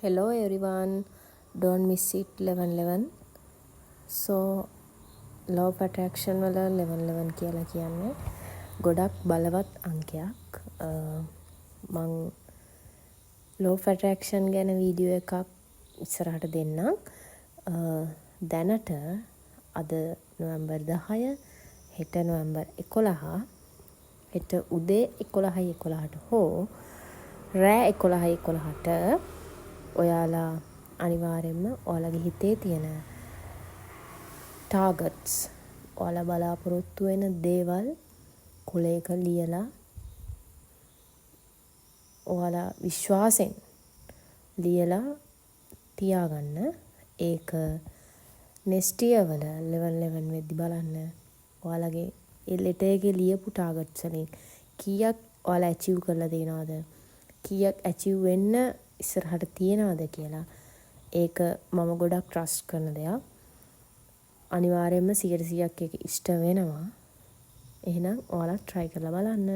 Hello everyone, don't miss it 11:11. So law of attraction වල 11:11 කියලා කියන්නේ ගොඩක් බලවත් අංකයක්. මං law of attraction ගැන වීඩියෝ එකක් ඉස්සරහට දෙන්නම්. දැනට අද නොවැම්බර් 10, හෙට නොවැම්බර් 11. හෙට උදේ 11:11ට හෝ රෑ 11:11ට ඔයාලා අනිවාර්යෙන්ම ඔයාලගේ හිතේ තියෙන ටාගට්ස්, ඔයාලා බලාපොරොත්තු වෙන දේවල් කොලයක ලියලා, ඔයාලා විශ්වාසෙන් ලියලා තියාගන්න. ඒක නෙක්ස්ට් ඉයර් වල 11:11 වෙද්දි බලන්න ඔයාලගේ ඒ ලෙටර් එකේ ලියපු ටාගට්ස් වලින් කීයක් ඔයාලා ඇචීව් කරලා තියෙනවද, කීයක් ඇචීව් වෙන්න ඉස්සරහට තියෙනවද කියලා. ඒක මම ගොඩක් ට්‍රස්ට් කරන දෙයක්. අනිවාර්යෙන්ම 100%ක් ඒක ඉෂ්ට වෙනවා. එහෙනම් ඔයාලත් ට්‍රයි කරලා බලන්න.